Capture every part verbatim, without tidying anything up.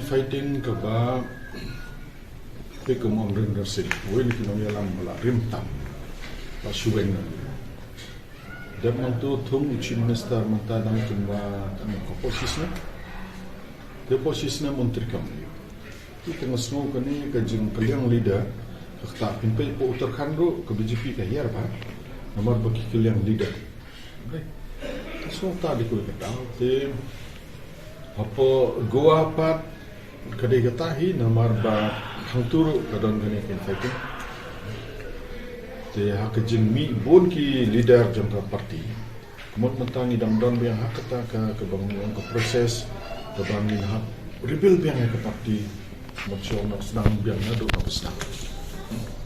Fighting kaba phi kum Amrinder Singh, wei na ki nongïalam ba la rim tam, ba shu weng na. Dep nangtu thung u Chief Minister mynta dang kumba tang ka posisna. Te posisna montri kam. Ki ka nga sngew kane ka jingkylliang leader, ka kata pynpei po Uttarakhand ruh ka B J P ka hiar ba. Namar ba ki kylliang leader. Ka sngew ta di kul ka ta. Te hapoh Goa pat ka dei kata hi namar ba hangtu ruh ka don kane ka infighting. Te ha ka jingmih bun ki leader jong ka party. Ka mut mynta ngi dang don biang ha kata ka, kaba ngi ong ka process, kaba ngi hap rebuild biang ïa ka party. Mut shu ong sdang biang naduh kaba sdang.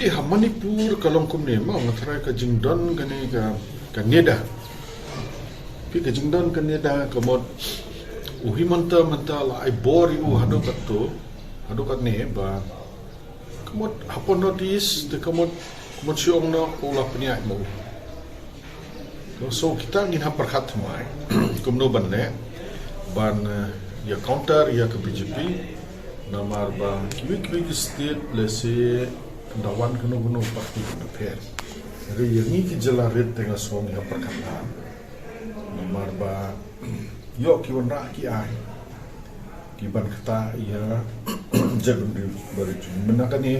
Te ha Manipur ka long kumne mo, nga tharai ka jingdon kane ka, ka NEDA. Phi ka jingdon ka NEDA ka mut u Himanta mynta la ai bor ïa u haduh katto, haduh katne ba ka mut hapoh North East, te ka mut, ka mut shu ong na u la pynïaid mo. So kita ngin hap pyrkhat thymmai kumno ban leh ban, eh, ïa counter ïa ka B J P. Namar ba kiwei kiwei ki state lehse da wan kano kano party kano pher. Hynrei ïa ngi ki jylla rit te nga sngew ngi hap pyrkhat bha. Namar ba ïoh ki wanrah ki ai ki ban ktah ïa jaitbynriew barit. Mynta kane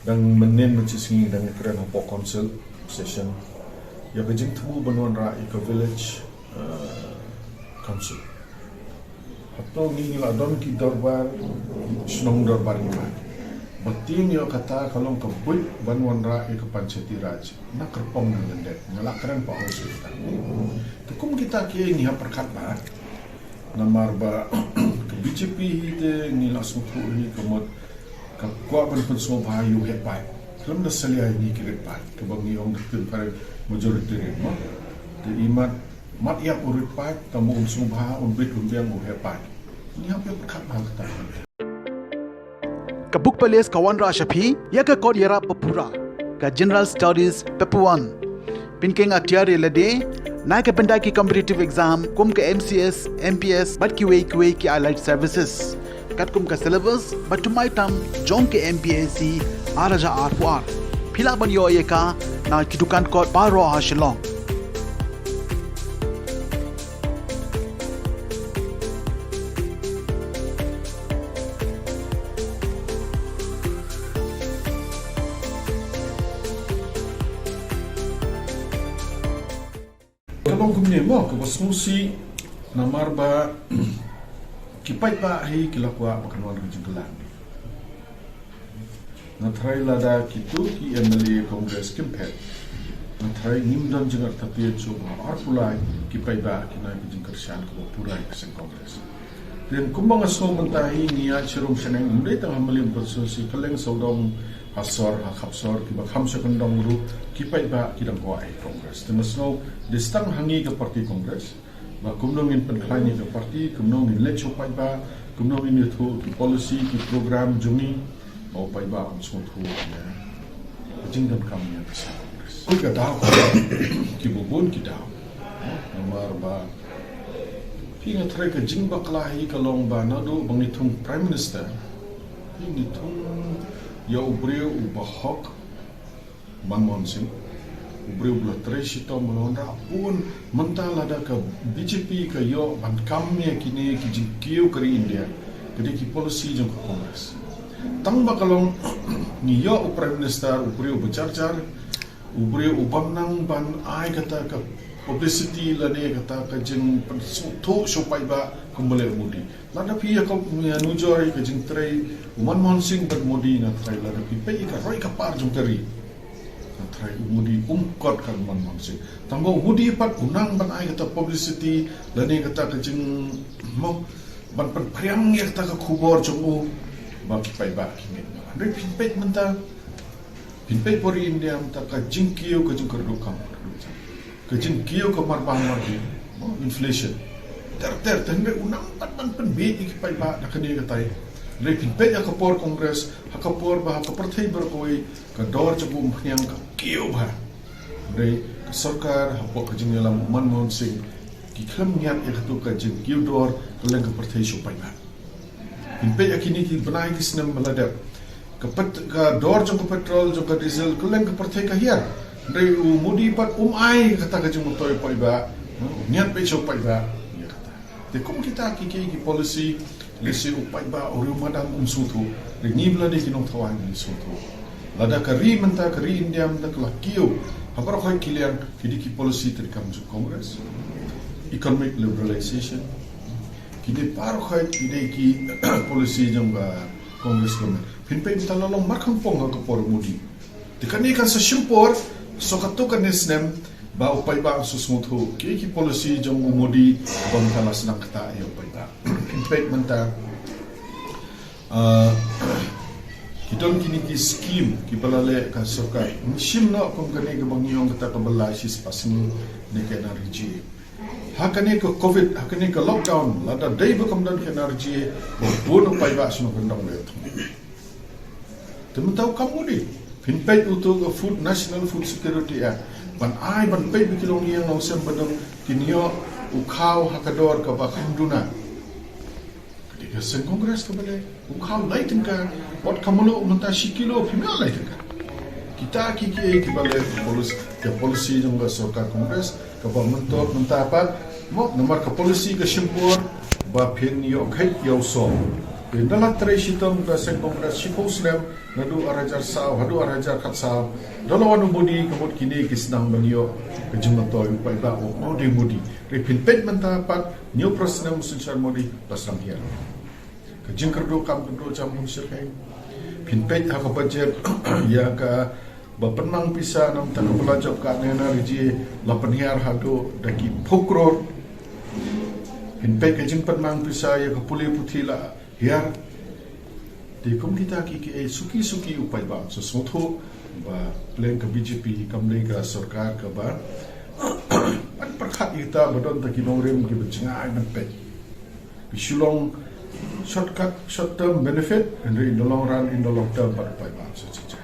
dang mynnin mynshisngi dang ïakren hapoh council session ïa ka jingthmu ban wanrah ïa ka village, eh, council. Hato ngi ngi la don ki dorbar, shnong dorbar ngi ma. Ba tieng ïa kata ka long ka buit ban wanrah ïa ka Panchayati Raj. Na kyrpong na lyndet, nga la kren pa hau shu kata. Te kum kita kiei ngi hap pyrkhat bha. Namar ba ka B J P hi te ngi la sngewthuh hi ka mut ka kwah ban pynsngewbha ïa u heh paid. Khlem da salia ïa ngi ki riewpaid. Kaba ngi ong da ktien phareng majoritarian mo. Te i mat, mat ïa u riewpaid, tang ba un sngewbha, un bit, un biang u heh paid. Ngi hap ïa pyrkhat bha kata. Ka Book Palace ka wanrah sha phi ïa ka kot ïarap ba pura, ka General Studies Paper One. Pynkheiñ atiar ïa lade na ka bynta ki competitive exam kum ka M C S, M P S bad kiwei kiwei ki allied services. Katkum ka syllabus ba thymmai tam jong ka M P S C ar hajar arphew ar. Phi lah ban ïoh ïa ka na ki dukan kot baroh ha Shillong. Ka long kumne mo, kaba sngewsih namar ba ki paidbah hi ki la kwah ba kan wan ka jingkylla. Nga tharai lada kito ki M L A Congress kim phet, nga tharai ngim don jingartatien shuh ba arphew lai ki paidbah kin ai ka jingkyrshan kaba pura ïa ka seng Congress. Te kumba nga sngew mynta hi ngi ïaid sharum shaneng, ym dei tang ha Mylliem constituency, kylleng sawdong, ha sor, ha khap sor, kiba kham sha kyndong ruh ki paidbah ki dang kwah ïa Congress. Te nga sngew dei tang ha ngi ka party Congress ba kumno ngin pynkhlaiñ ïa ka party, kumno ngin leit sha u paidbah, kumno ngin ïathuh ki policy, ki program jong ngi, ba u paidbah un sngewthuh ïa ka jingdonkam ïa ka seng Congress. Ki ka daw, kiba bun ki daw. Namar ba phi, nga tharai ka jingbakla hi ka long ba naduh ba ngi thung Prime Minister, phi, ngi thung ïa u briew uba hok, Manmohan Singh, u briew ba la trei shitom, ba la wanrah bun. Mynta lada ka B J P ka ïoh ban kam ïa kine ki jingkiew ka ri India, ka dei ki policy jong ka Congress. Tang ba ka long ngi ïoh u Prime Minister u briew ba jar jar, u briew u bym nang ban ai kata ka publicity lane kata ka jingpynsngewthuh sha u paidbah kumba leh u Modi. Lada phi ïa ka, ïa nujor ïa ka jingtrei u Manmohan Singh bad Modi, nga tharai lada phi peit ïa ka roi ka par jong ka ri, nga tharai u Modi um kot ka u Manmohan Singh. Tang ba u Modi pat u nang ban ai kata publicity lane kata ka jing, mo, ban pynphriang ïa kata ka khubor jong u ba ki paidbah ki ngeit. Hynrei phin peit mynta, phin peit por India mynta ka jingkiew, ka jingkyrduh kam, ka jingkiew ka marbam mardien, mo, inflation. Ter ter, te hynrei u nang pat ban pynbieit ïa ki paidbah da kane katai. Hynrei phin peit ha ka por Congress, ha ka por ba ha ka pyrthei baroh kawei ka dor jong ka umphniang ka kiew bha. Hynrei ka sorkar hapoh ka jingïalam u Manmohan Singh ki khlem ngiat ïa kato ka jingkiew dor kylleng ka pyrthei sha u paidbah. Peit ïa kine ki bnai ki snem ba la dep. Ka pet-, ka dor jong ka petrol, jong ka diesel, kylleng ka pyrthei ka hiar. Hynrei u Modi pat um ai kata ka jingmyntoi u paidbah. Hmm, ñiad beit sha u paidbah. Ïa kata. Te kum kita ki, ki, ki policy, lehse u paidbah u riew madan um sngewthuh. Hynrei ngi ba la dei ki nongthaw aiñ ngi sngewthuh. Lada ka ri mynta, ka ri India mynta ka la kiew ha baroh khoit ki liang, ki dei ki policy treikam jong Congress. Economic liberalization. Kine baroh khoit ki dei ki policy jong ka Congress government. Phin peit mynta la long markhongpong ha ka por u Modi. Te kane kan sa shim por, sa katto katne snem, ba u paidbah un sa sngewthuh ki, ki policy jong u Modi ba mynta la sdang ktah ïa u paidbah. Phin peit mynta, ah, ki don kine ki scheme kiba la leh ka sorkar. Ngi shim noh kum kane kaba ngi ong kata kaba lai shispah snem ne ka NREGA. Ha kane ka covid, ha kane ka lockdown, lada dei ba kam don ka NREGA, ba bun u paidbah shnong kyndong leh. Te mynta u kam u dei. Phin peit uto ka food, National Food Security Act. Ban ai, ban peit ba ki longïing longsem ba don kin ïoh u khaw ha ka dor kaba kham duna. Ka dei ka seng Congress kaba leh. U khaw lai tyngka. Wat ka mluh mynta shi kilo, phim ïoh lai tyngka. Kita ki, ki, kiba leh ka policy, ka policy jong ka sorkar Congress, kaba mynta, mynta pat, mo, namar ka policy ka shim por, ba phin ïoh kheit ïa u sor. Te ynda la trei shitom ka seng Congress shiphew snem, naduh ar hajar saw, haduh ar hajar khatsaw. Da la wan u Modi, ka mut kine ki sdang ban ïoh ka jingmyntoi u paidbah, u Modi, Modi. Hynrei phin peit mynta pat, hynñiew phra snem u synshar Modi, la sdang hiar. Ka jingkyrduh kam kyrduh jam bun shyrkhei. Phin peit ha ka budget, ïa kaba pynmang pisa na ka bynta ka job card ne NREGA, la pynhiar haduh da ki phew klur. Phin peit ka jingpynmang pisa ïa ka pule puthi la hiar. Te kum kita ki, ki, eh, suki suki u paidbah sa sngewthuh ba pleng ka BJP kam dei ka sorkar kaba, ban pyrkhat ïa kita ba don tang ki nongrim kiba jngai ban peit. Ki shu long shortcut, short term benefit, hynrei in the long run, in the long term, pat u paidbah sa jngai.